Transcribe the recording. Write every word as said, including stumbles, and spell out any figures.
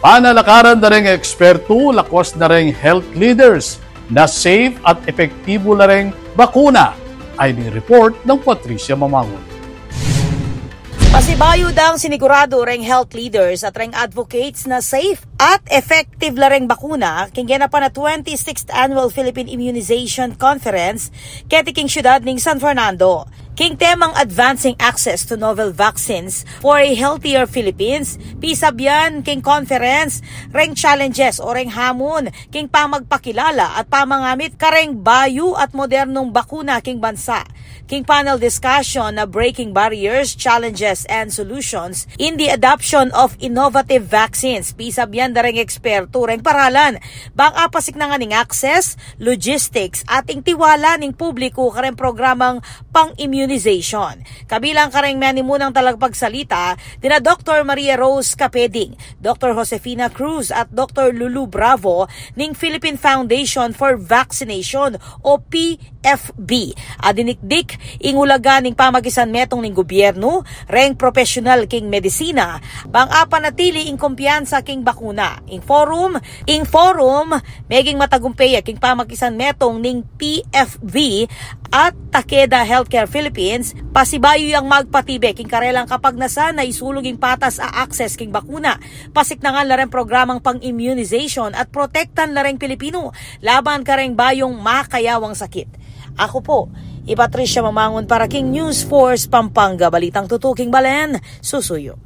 Panalakaran na reng eksperto, lakuas na reng health leaders na safe at epektibo la reng bakuna. Ay ning report nang Patricia Mamangun. Pasibayu dang sinigurado reng health leaders at reng advocates na safe at effective la reng bakuna king genapan a twenty-sixth Annual Philippine Immunization Conference keti king syudad ning San Fernando. King temang Advancing Access to Novel Vaccines for a Healthier Philippines, pisabian king conference reng challenges o reng hamon king pamagpakilala at pamangamit kareng bayu at modernong bakuna king bansa. King panel discussion na Breaking Barriers, Challenges, and Solutions in the Adoption of Innovative Vaccines, pisabian da reng eksperto reng paralan bang apasiknangan ing access, logistics, at ing tiwala ning publiko kareng programang pang-immunization. Kabilang kareng menimunang talagpagsalita dina Doktor Maria Rose Capeding, Doktor Josefina Cruz, at Doktor Lulu Bravo ning Philippine Foundation for Vaccination o P F V. A dinikdik ing ulaga ning pamakisan metung ning gobyernu reng propesyonal king medisina bang apanatili ing kumpiyansa king bakuna. Ing forum, ing forum meging matagumpe ya king pamakisan metung ning P F V at Takeda Healthcare Philippines, pasibayu yang magpatibe king karelang kapagnasan na isulug ing patas a access king bakuna, pasiknangan la reng programang pang-immunization at protektan la reng Pilipino laban kareng bayung makayawang sakit. Ako po i Patricia Mamangun para king News Force Pampanga, balitang tutuking balen, susuyu.